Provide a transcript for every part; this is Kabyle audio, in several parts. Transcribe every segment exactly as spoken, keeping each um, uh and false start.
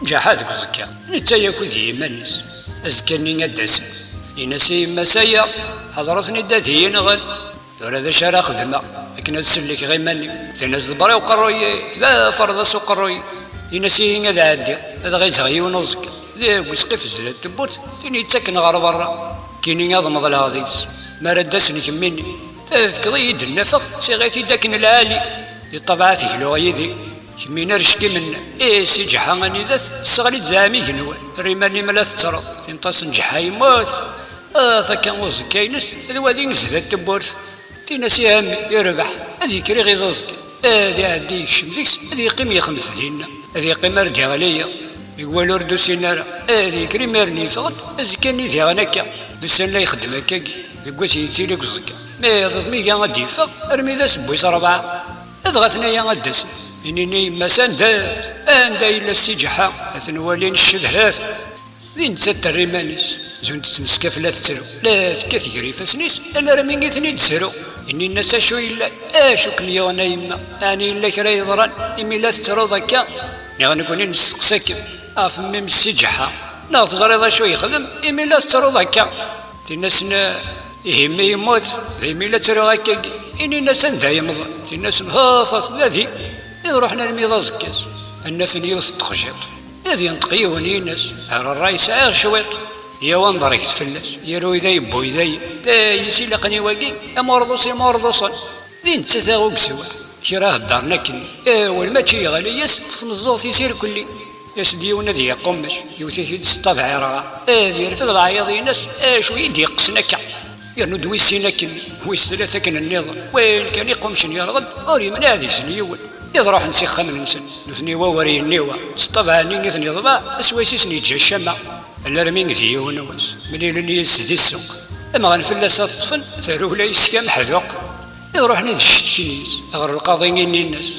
Ǧaḥa deg uẓekka, netta yakk d yiman-is. Azekka-nni ad d-asen. Yenna-s i yemma-s: "Aya, ḥeḍret-ten-id ad iyi-nɣen. Tura d acu ara xedmeɣ akken ad sellkeɣ iman-iw?" Tenna-s: "Ḍebber i uqerruy-ik, d aferḍas uqerruy." Yenna-s: "Ihi ad ɛeddiɣ, ad ɣizeɣ yiwen uẓekka deg usqif zdat tewwurt, tin yettakken ɣer berra. Kini ad meḍleɣ deg-s. Mi ara d-asen kemmini, tefkeḍ-iyi-d nnafeq, siɣ-it-id akken lɛali. Di ṭṭabeɛ tegluɣ yid-i." Kemmini ar ckimen, i si Ǧeḥḥa anida-t, tesseɣli-d zɛam igenwan. Err iman-im la tettreḍ. Tinṭas n Ǧeḥḥa yemmut. Ah, takka uẓekka-ines d wadi zdat tewwurt. Tin-as: "Ihi a mmi, yerbeḥ, ad yekker iɣiḍ uẓekka, ad iɛeddi yekcem deg-s, ad yeqqim yexmet dinna, ad yeqqim ar d-iɣli yiḍ. Deg wal ur d-usin ara, ad yekker imiren yeffeɣ-d, azekka-nni diɣen akka." D ussan la ixeddem akkagi, deg wass yettili deg uẓekka. Mi d iḍ mi iga ad d-yeffeɣ, armi d ass n wis rebɛa. Dɣa atnaya ad d-asen. Inin i yemma-s: "Anda, anda yella Si Ǧeḥḥa?" Ad ten-walin ccedhat. Din nettat terra iman-is, zunt-tt neskaf la tettru, la tekkat gar ifassen-is, alarmi i ten-id-tru. Inin-as: "Acu yellan? Acu kem-yuɣen a yemma? Ɛni yella kra yeḍran imi la tettruḍ akka?" Nniɣ: "Nekkni nesteqsa-kem ɣef mmi-m Si Ǧeḥḥa, neɣ teẓriḍ acu yexdem imi la tettruḍ akka?" Tin-asen: "Ihi mmi yemmut, d imi la ttruɣ akkagi." Inin-as: "Anda yemmḍen?" Tin-asen: "Haṭat, d adi." Id ruḥen armi d aẓekka-s, ad n-afen yiwet n texjiḍt. Ad yenṭeq yiwen, yin-as: "Ar ṛṛay sɛiɣ cwiṭ." Yaw ad nḍerget fell-as, yerwi da yewwi dayen. Ay, is ilaqen i wagi, am urḍus im urḍusen. Din nettat aɣugsew, kra heddren akken. Awal mačči yeɣli-yas ɣef tmeẓẓuɣt-is irkelli. Yas-d yiwen ad yeqqummec, yewwet-it-id s ṭṭabeɛ irɣa. Ad yerfed leɛyaḍ-ines, acu i d-yeqqsen akka. Yernu-d wis sin akken, wis tlata akken nniḍen. Wayen kan iqummcen yerɣed, ur yemniɛ deg-sen yiwen. Id ruḥen s ixxamen-nsen, nutni wa ur yenni wa. S ṭṭabeɛ-nni i ten-yeḍbeɛ, aswayes i sen-yeǧǧa ccama. Alarmi d yiwen wass, mlilen yid-s di ssuq. Amɣan fell-as ad t-ṭṭfen, tarewla yes-k a meḥduq. Id ruḥen ad ccetkin yes ɣer lqaḍi, inin-as: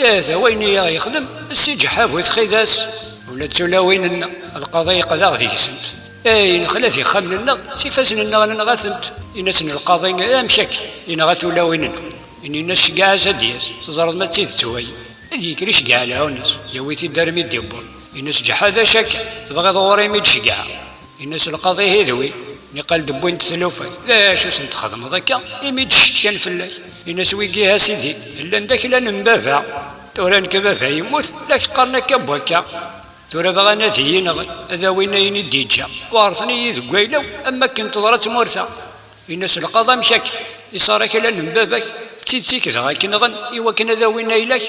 "Ata wayen i aɣ-yexdem Si Ǧeḥḥa bu txidas, ula d tulawin-nneɣ, lqaḍi yeqdeɣ deg-sent. Ay nexla d ixxamen-nneɣ, s ifassen-nneɣ nenɣa-tent." Inin-asen lqaḍi: "Amek akka? Yenɣa tulawin-nneɣ?" Inin-as: "Ceggeɛ-as ad d-yas, teẓreḍ ma d tidet way." Ad yekker iceggeɛ lɛun-is, yawi-t-id armi d-iwweḍ. Ines: "Ǧeḥḥa, d acu akka? Tebɣiḍ ɣur-i mi d-ceggɛeɣ?" Ines lqaḍi: "Ihi d wi, niqal d-wwin-d tlufa, d acu sen-txedmeḍ akka imi d-ccetkan fell-ak?" Ines: "Wigi, a sidi, llan d aklan n baba. Tura nekk baba yemmut, la k-qqaren akka n wakka. Tura bɣan ad iyi-nɣen, ad awin ayen i d-yeǧǧa, weɛṛten-iyi deg wayla-w am wakken teḍra tmurt-a." Ines lqaḍi: "Amek akka? Iṣar aklan n baba-k, d tidet-ik dɣa k-nɣen i wakken ad awin ayla-k?"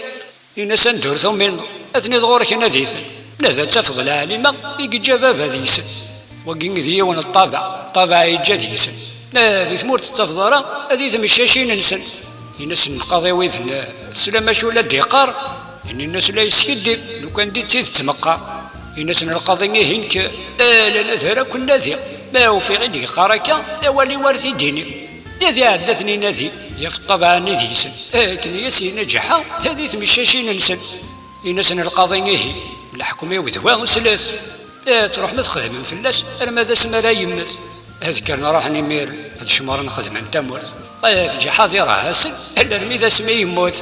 Ines: "Anda ur tumineḍ, atni-d ɣur-k, nadi-ten. Nadi ad tafeḍ lɛalima i yeǧǧa baba deg-sen. Wagi d yiwen n ṭṭabeɛ, ṭṭabeɛ yeǧǧa deg-sen. Nadi tmurt ur tettafeḍ ara, ad i tmeccacin-nsen." Ines lqaḍi: "Wid n teslam acu la d-iqqar?" Inin-as: "La yeskiddib, lukan d tidet meqqar." Ines lqaḍi: "Ihi nekk, ala, ad ara ken-nadiɣ. Ma ufiɣ i d-yeqqar akka, awal-iw ar t-id-iniɣ." Ad iɛedda ad ten-inadi, yaf ṭṭabeɛ-nni deg-sen, akken i as-yenna Ǧeḥḥa, ad i tmeccacin-nsen. Inin-asen lqaḍi: "Ihi, leḥkem-iw d wa, slet. Ad truḥem ad txedmem fell-as arma d asmi ara yemmet." Ad kkren ruḥen imir, ad cemren xedmen tamurt. Ɣef Ǧeḥḥa ad iṛah-asen alarmi d asmi yemmut.